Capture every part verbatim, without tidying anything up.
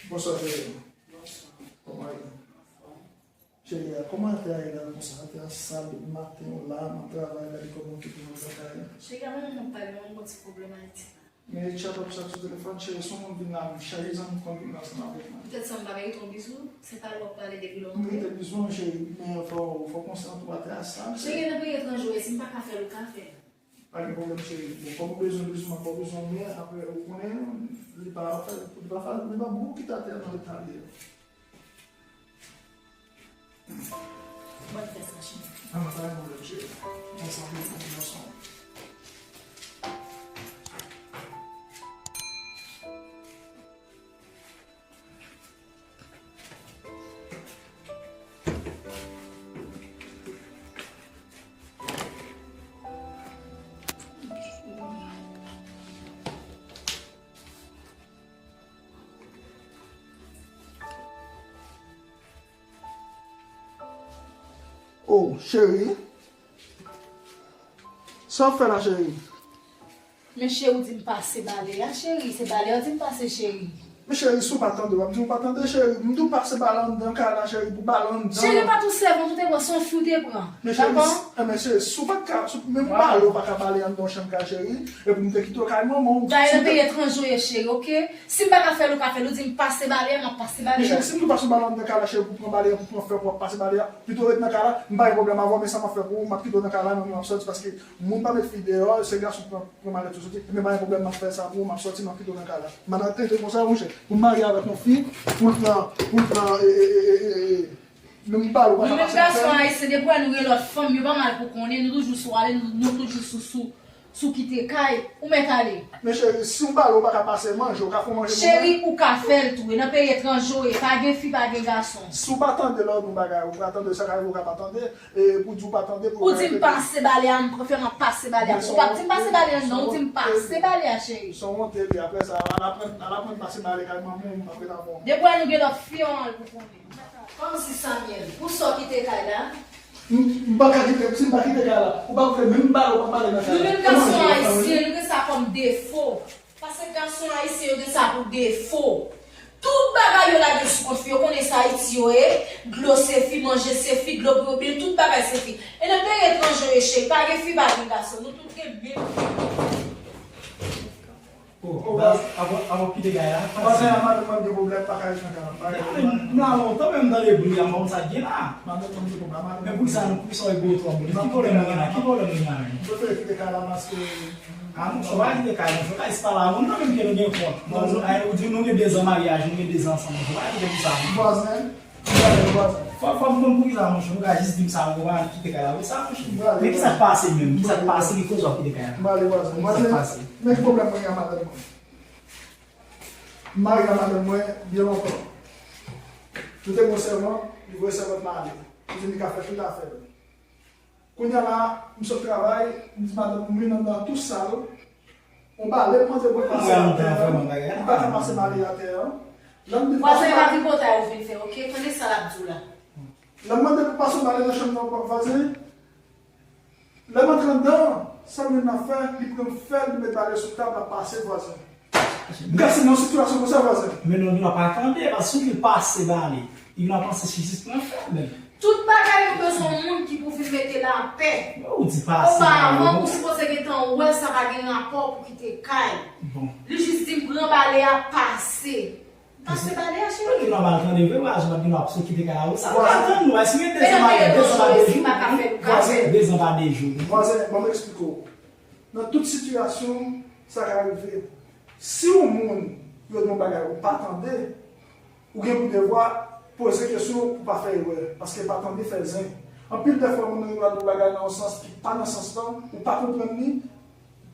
Bonswa, cheri. Kòman w ye? Cheri, a, kòman atè a ye la konsa? Atè a sal depi maten, w la, m ap travay, gade kòman w kite mwen lakay. Cheri, a, mwen menm m ap pale, mwen gen yon ti pwoblèm Ayiti la. Men chat w ap chat sou telefòn, cheri, si yon moun vin la, m chaje zanmi m konn vin ansanm avèk mwen. Poutèt sa, m pa merite yon bizou? Se pale w ap pale depi lontan. M merite bizou, cheri, men fò, fò w konsyan tou, atè a sal. Cheri, nan peyi etranje w ye, si m pa ka fè l, ou ka fè l. Pa gen pwoblèm, cheri. Bon, kòm ou bezwen bizou, m ap ba w bizou, men apre, ou konnen, li pa fè, li pa fè, li pa bon pou kite atè a nan eta li ye. Mwen fè sa, cheri. Ah, pa gen pwoblèm, cheri. Mwen santi l pou gason. Oh, cheri. Sa w ap fè la, cheri? Men cheri, ou di m pase bale a, cheri. Se bale a ou di m pase, cheri. Men cheri, si w pa tande, w ap di w pa tande, cheri. M di w pase bale anndan kay la, cheri, pou bale anndan. Cheri, pa t yon sèvant ou te pran, se yon fi ou te pran. Men cheri, dakò? Si, eh, men cheri, si w pa t ka, si, menm bale w pa ka bale anndan yon chanm kay, cheri. Epi m te kite w kay manman w. Dayè, nan peyi etranje w ye, cheri, oke? Si m pa ka fè l, ou ka fè l. Ou di m pase bale a, m ap pase bale a. Men cheri, si m di w pase yon bale anndan kay la, cheri, pou pran bale a, pou pran fè, pou w ap pase bale a, pito w ret nan kay la, m pa gen pwoblèm avè w, men sa m ap fè pou ou, m ap kite w nan kay la, men m ap sòti paske moun pa met fi deyò, se gason ki pran, pran malèt yo soti, men pa gen pwoblèm, m ap fè sa pou ou, m ap sòti, m ap kite w nan kay la. M pa nan tenten konsa, monchè, pou m marye avèk yon fi, pou l pran, pou l pran, e, e, e, e, e, e, Men m pale w pa ka pase. Nou menm gason ayisyen, depi w wè nou gen lòt fanm, yo pa mal pou konnen, nou toujou sou ale, nou, nou toujou sou, sou, sou kite kay, ou mèt ale. Men cheri, si w pale w pa ka pase manje, w ka fè manje pou mwen? Cheri, ou ka fè l tou, e nan peyi etranje w ye, pa gen fi, pa gen gason. Si w pa tande lè w di yon bagay, ou pa tande, sa ka rive w ka pa tande, e pou di w pa tande, pou... Ou di m pase bale a, m prefere m ap pase bale a. Ou pa di m pase bale a, non, ou di m pase bale a, cheri. Se yon wont li ye, apre sa, al aprann, al aprann pase bale kay manman w, m ap ret avè w. Depi w wè nou gen lòt fi, an al pou konnen. Kòmsi Samuel, pou sa w kite kay la? M, m pa ka kite, si m pa kite kay la, ou pa vle menm pale, ou pa pale nan kay la. Nou menm gason ayisyen, nou gen sa kòm defo. Paske gason ayisyen yo gen sa pou defo. Tout bagay yo lage sou kont fi, yo konnen se Ayiti yo ye, dlo se fi, manje se fi, dlo pou yo byen, tout bagay se fi. E nan peyi etranje yo ye, cheri, pa gen fi, pa gen gason, nou tout gen menm fi. Oh, baz, avan, avan w kite kay la, pase. Vwazen an, madanm mwen gen pwoblèm, pa ka ret nan kay la. M la lontan, men m tande bri a, m pa konn sa k gen la. Madanm mwen gen pwoblèm, madanm mwen. Men poukisa nou, poukisa w ego twòp, bri? Ki pwoblèm nou gen la? Ki pwoblèm nou gen la menm? M prefere kite kay la paske... Ah, monchè, w pa kite kay, monchè, kay se pa la, moun nan menm ke nou gen kont. Bon, nou, ay, ou di nou gen de zan maryaj, nou gen de zan ansanm, monchè, w pa kite pou sa, monchè. Vwazen, Fò, fò m konn poukisa, monchè, ou ka jis di m sa, ou pa kite kay la pou sa, monchè. Men kisa k pase menm? Kisa k pase ki koz w ap kite kay la? M prale, vwazen. Kisa k pase? Men ki pwoblèm mwen gen ak madanm mwen? M marye ak madanm mwen byen lontan. Nou te gen yon sèvant, li voye sèvant lan ale. Li di m li ka fè tout afè l. Kounye a la, m sot travay, m di madanm m vin anndan an tou sal. Yon bale m mande pou l pase atè a. Li pa ka pase bale atè a. Lè m di l pase bale. Vwazen, pa tripotay ou vin fè, oke? Tande sa l ap di w la. Lè m mande pou l pase yon bale nan chanm nan, vwazen, lè m antre anndan, sa m jwenn l ap fè, li pran fè l, li met bale sou tab, l ap pase, vwazen. M gade nan sitiyasyon konsa, vwazen. Men non, nou pa tande, paske si w di l pase bale, li nan panse si jis pran fè l menm. Tout bagay nou bezwen yon moun ki pou vin mete lapè. Ou di pase bale. Oparavan, ou sipoze gentan wè sa pa gen rapò pou kite kay. Bon. Li jis di m pran bale a, pase. Pase bale a, cheri. Li nòmal tande vre, vwazen, w ap vin ap sot kite kay la, wi. Sa pa tann nou, si gen de zan pa de jou. Vwazen, de zan pa de jou. Vwazen, ban m eksplike w. Nan tout sitiyasyon, sa ka rive. Si yon moun yo di yon bagay ou pa tande, ou gen pou devwa poze kesyon pou pa fè erè, paske pa tande fè zen. Anpil dè fwa, moun nan gen dwa di yon bagay nan yon sans ki pa nan sans lan, ou pa konprann li,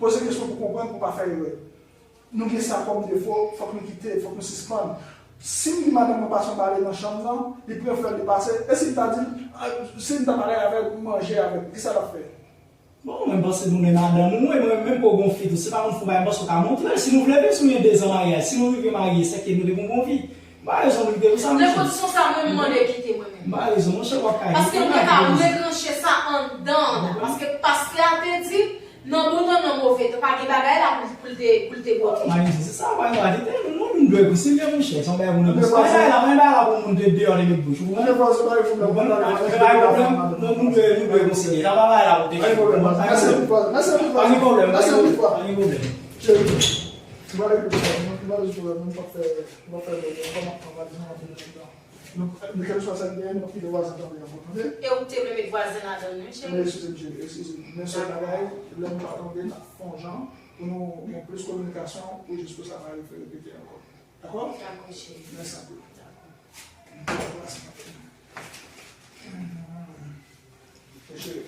poze kesyon pou konprann, pou pa fè erè. Nou gen sa kòm defo, fòk nou kite, fòk nou sispann. Si m di madanm mwen pase yon bale nan chanm nan, li pran fè l, li pase, e si m ta di l, a, si m ta pale avè l, manje avè l, kisa l ap fè? Bon, mwen panse nou menm madanm ou, mwen, mwen menm pou gon fi tou, se pa moun fou bagay, m panse ou ka montre l, si nou vle viv, si nou gen de zan maryaj, si nou rive marye, sèke nou te gon bon vi. M pa rezon pou kite pou sa, monchè. Nan kondisyon sa, mwen, m mande kite mwen menm. M pa rezon, monchè, w ap ka kite. Paske m te ka retranche sa anndan, paske pastè a te di, nan bon tan, nan move tan, pa gen bagay la pou, pou l te, pou l te bote. Bon, m pa rezon, se sa, w pa gen dwa kite, nou, nou, Moun dwe konsilye, monchè, se yon bagay moun dwe konsilye. Pa yon bagay la, pa yon bagay la pou moun te deyò te met bouch, ou konprann? Ou konprann? Pa yon pwoblèm, non, moun dwe, moun dwe konsilye. Sa pa bagay la pou te fè. Pa yon pwoblèm. Mèsi anpil, frè. Mèsi anpil, frè. Pa gen pwoblèm, pa gen pwoblèm. Cheri, m pral ekri pou ou, m pral ekri pou ou, m p ap fè, m p ap fè lòt, m p ap fè lòt. Nou, nou, kèlkeswa sa k genyen, nou p ap kite vwazen tande ankò, tande? E ou te vle met vwazen ladan l, wi, cheri? Men eskize m, cheri, eskize m. Men sèl bagay, lè nou pa tande, n ap fè yon jan pou nou gen plis kominikasyon, pou jis pou sa pa refè repete ankò. Dakò? Dakò, cheri. Mèsi anpil. Dakò. Mèsi anpil. Cheri.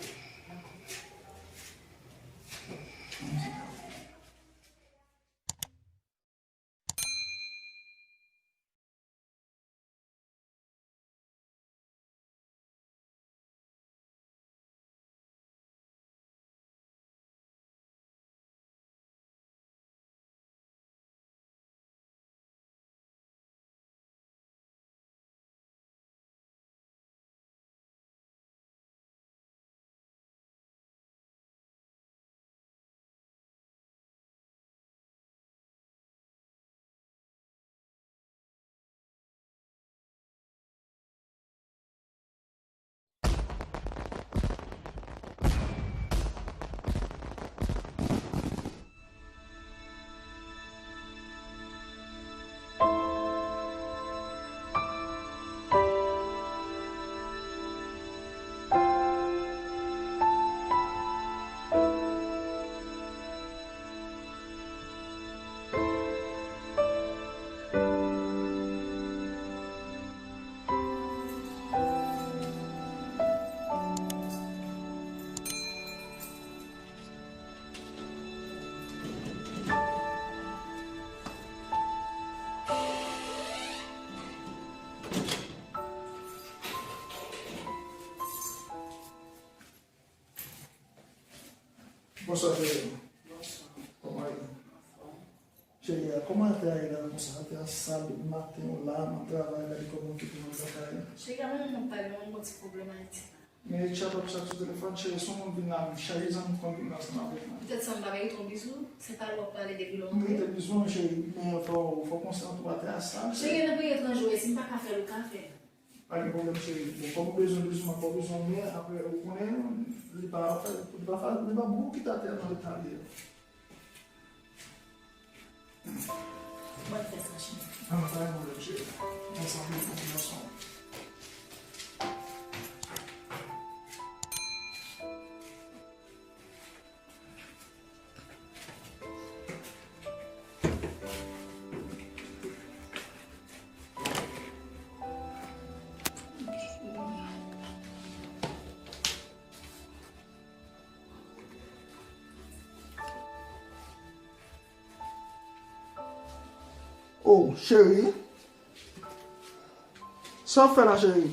Bonswa, cheri. Bonswa. Kòman w ye? Cheri, a, kòman afè a ye la konsa? Afè a sal depi maten, w la, m ap travay, gade kòman w kite m ap travay. Cheri, a, mwen menm m ap pale, mwen gon ti pwoblèm Ayiti la. Men chat w ap chat sou telefòn, cheri, si yon moun vin la, cheri, zanmi konn vin ansanm avèk mwen. Poutèt sa, m pa merite yon bizou? Se pale w ap pale depi lontan. M merite bizou, men cheri, men fò, fò w konsyan tou, afè a sal. Cheri, nan peyi etranje w ye, si m pa ka fè l, ou ka fè l. Pa gen pwoblèm, cheri. Bon, kòm ou bezwen bizou, m ap ba w bizou, men apre, ou konnen, li pa fè, li pa fè, li pa bon pou kite atè a nan eta li ye. Mwen fè sa, cheri. Ah, pa gen pwoblèm, cheri. Mèsi anpil pou konfians ou. Oh, cheri. Sa w ap fè la, cheri?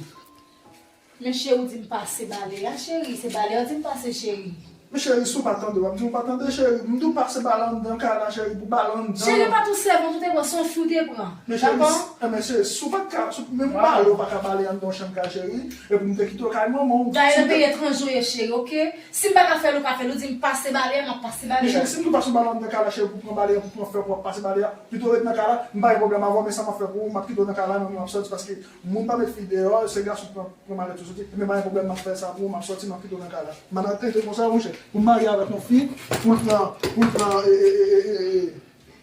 Men cheri, ou di m pase bale a, cheri. Se bale a ou di m pase, cheri. Men cheri, si w pa tande, w ap di w pa tande, cheri. M di w pase bale anndan kay la, cheri, pou bale anndan. Cheri, pa t yon sèvant ou te pran, se yon fi ou te pran. Men cheri, dakò? Eh, men cheri, si w pa t ka, si, menm bale ou pa ka bale anndan yon chanm kay, cheri. Epi m te kite w kay manman w. Dayè, nan peyi etranje w ye, cheri, oke? Si m pa ka fè l, ou ka fè l. Ou di m pase bale a, m ap pase bale a. Men cheri, si m di w pase yon bale anndan kay la, cheri, pou pran bale a, pou pran fè, pou w ap pase bale a, pito w ret nan kay la, m pa gen pwoblèm avè w, men sa m ap fè pou ou, m ap kite w nan kay la, men mwen m ap sòti, paske moun pa met fi deyò, se gason k pran, pran malèt yo soti, men pa gen pwoblèm, m ap fè sa pou ou, m ap sòti, m ap kite w nan kay la. M pa nan tenten konsa, monchè, pou m marye avèk yon fi, pou l pran, pou l pran, e, e,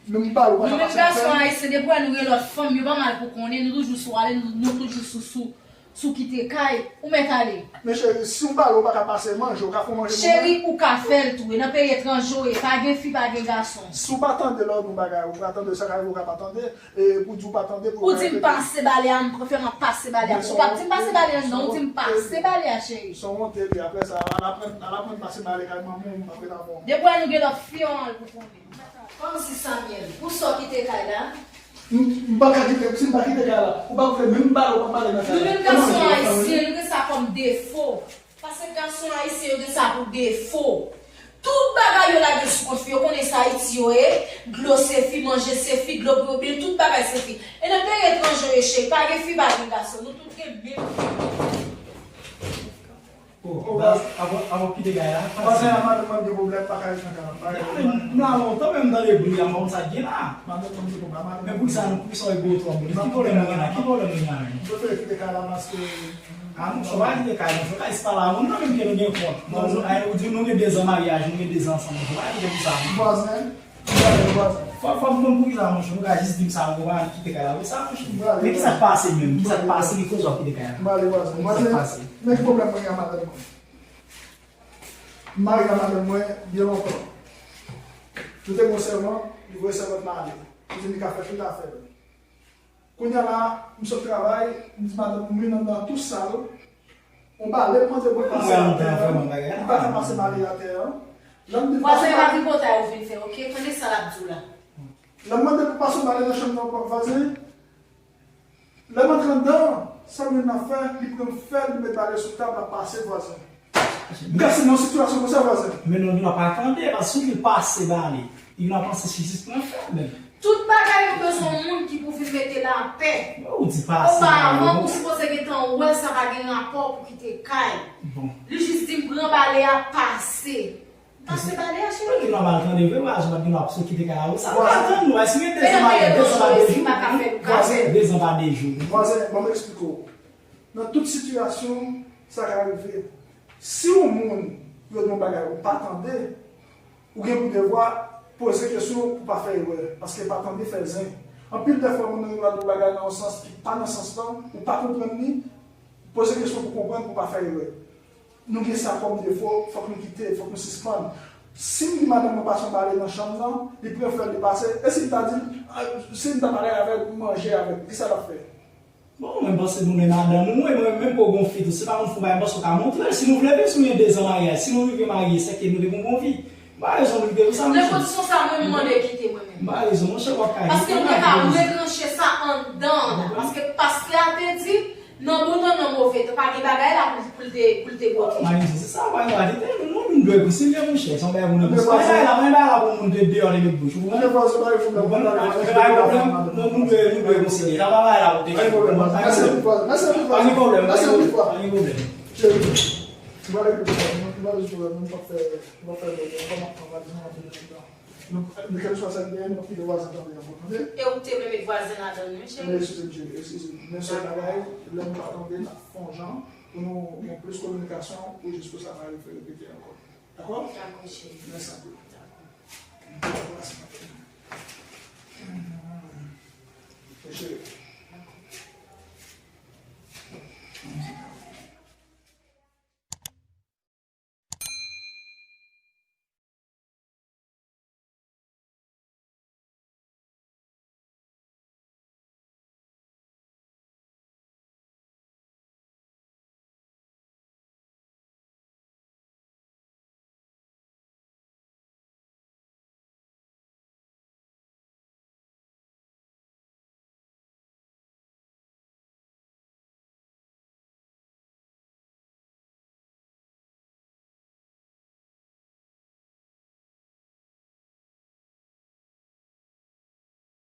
men m pale w pa ka pase. Nou menm gason ayisyen, depi w wè nou gen lòt fanm, yo pa mal pou konnen, nou toujou sou ale, nou, nou toujou sou, sou, sou kite kay, ou mèt ale. Men cheri, si w bale w pa ka pase manje, w ka fè manje pou mwen. Cheri, ou ka fè l tou, e nan peyi etranje w ye, pa gen fi, pa gen gason. Si w pa tande lòd yon bagay, ou pa tande sa ka rive, ou ka pa tande, e pou di w pa tande, pou ou di m pase bale a, m prefere m ap pase bale a. Ou pa di m pase bale a, non, ou di m pase bale a, cheri. Se yon wonte li, apre sa, al aprann, al aprann pase bale kay manman w, m ap ret avè w. Depi w wè nou gen lòt fi, an al pou konnen. Kòmsi Samuel, pou sa w kite kay la? M, m pa ka kite, si m pa kite kay la, ou pa vle menm bale, ou pa bale nan kay la. Nou menm gason ayisyen, nou gen sa kòm defo. Paske gason ayisyen yo gen sa pou defo. Tout bagay yo lage sou kont fi, yo konnen sa Ayiti yo ye, dlo se fi, manje se fi, dlo pou yo byen, tout bagay se fi. E nan peyi etranje yo ye cheri, pa gen fi, pa gen gason, nou tout gen menm fi. Baz, avan, avan w kite kay la, pase. Vwazen an, madanm mwen gen pwoblèm, pa ka ret nan kay la. M la lontan, men m tande bri a, m pa konn sa k gen la. Madanm mwen gen pwoblèm, madanm. Men poukisa, poukisa w ego twò bon? Ki pwoblèm nou gen la? Ki pwoblèm nou gen la menm? M prefere kite kay la paske. A, monchè, w pa kite kay, monchè, kay se pa la, moun nan menm ke nou gen kont. Bon, nou, ay, ou di nou gen de zan maryaj, nou gen de zan ansanm, monchè, w pa kite pou sa, monchè. Vwazen, vwazen. Fò, fò m konn poukisa, monchè, nou ka jis di m sa, nou pa kite kay la pou sa, monchè. Men kisa k pase menm? Kisa k pase ki koz w ap kite kay la? M prale, vwazen. Kisa k pase? Men ki pwoblèm mwen gen ak madanm mwen? M marye ak madanm mwen byen lontan. Nou te gen yon sèvant, li voye sèvant lan ale. Li di m li ka fè tout afè l. Kounye a la, m sot travay, m di madanm m vin anndan tou sal. Yon bale m mande pou l pase atè a. Li pa ka pase bale atè a. Lè m di l pase bale. Vwazen, pa tripotay ou vin fè, oke? Tande sa l ap di w la. Lè m mande pou l pase yon bale nan chanm nan, vwazen, lè m antre anndan, sa m jwenn l ap fè, li pran fè l, li met bale sou tab, l ap pase, vwazen. M gade nan sitiyasyon konsa, vwazen. Men non, li pa tande, paske si w di l pase bale, li va panse se jis pran fè l menm. Tout bagay yo bezwen yon moun ki pou vin mete lapè. Ou di pase bale, bon. Oparavan, ou sipoze gentan wè sa pa gen rapò pou kite kay. Bon. Li jis di m pran bale a, pase. Pase bale a, cheri. Li nòmal tande vre, vwazen, pa t gen dwa sot kite kay la, wi. Sa pa tann nou, si gen de zan pa de jou. Vwazen, de zan pa de jou. Vwazen, ban m eksplike w. Nan tout sitiyasyon, sa ka rive. Si yon moun yo di yon bagay ou pa tande, ou gen pou devwa poze kesyon pou pa fè erè, paske pa tande fè zen. Anpil dè fwa, moun nan rive di yon bagay nan yon sans ki pa nan sans lan, ou pa konprann li, poze kesyon pou konprann, pou pa fè erè. Nou gen sa kòm defo, fòk nou kite, fòk nou sispann. Si m di madanm mwen pase yon bale nan chanm nan, li pran fè l, li pase, e si m ta di l, a, si m ta pale avè l, manje avè l, kisa l ap fè? Bon, mwen panse nou menm madanm ou, mwen, mwen menm pou gon fi tou, se pa moun fou bagay, m panse w ka montre l. Si nou vle viv, si nou gen de zan maryaj, si nou rive marye, sèke nou te gon bon vi. M pa rezon pou kite pou sa, monchè. Nan kondisyon sa, mwen, m mande kite mwen menm. M pa rezon, monchè, w ap ka kite. Paske m te ka retranche sa anndan. Paske pastè a te di, nan bon tan, nan move tan, pa gen bagay la pou, pou l te, pou l te bote. Mwen, se sa, mwen, mwen, kite nou, nou, nou dwe konsilye, monchè. Se yon bagay pou nou konsilye. Bagay la, bagay la pou moun te deyò, te met bouch. Ou konprann? Ou konprann? Pa gen pwoblèm, nou, nou dwe, nou dwe konsilye. Sa pa bagay la pou te. Pa gen pwoblèm. Mèsi anpil, vwazen. Mèsi anpil, vwazen. Pa gen pwoblèm, pa gen pwoblèm, pa gen pwoblèm. Cheri, m pral regle pwoblèm nan, m pral rezoud pwoblèm nan, m p ap fè, m p ap fè lòt, m p ap pran valiz mwen, m ap vin anndan. Nou, nou, kèlkeswa sa k genyen, nou p ap kite vwazen tande ankò, tande? E ou te menm vwazen ladan l, wi, cheri? Men eskize m, cheri, eskize m. Men sèl bagay, lè nou pa tande, n ap fè yon jan pou nou gen plis kominikasyon, pou jis pou sa pa rive repete ankò. Dakò? Dakò, cheri. Mèsi anpil. Dakò. M te anbrase nan tèt mwen.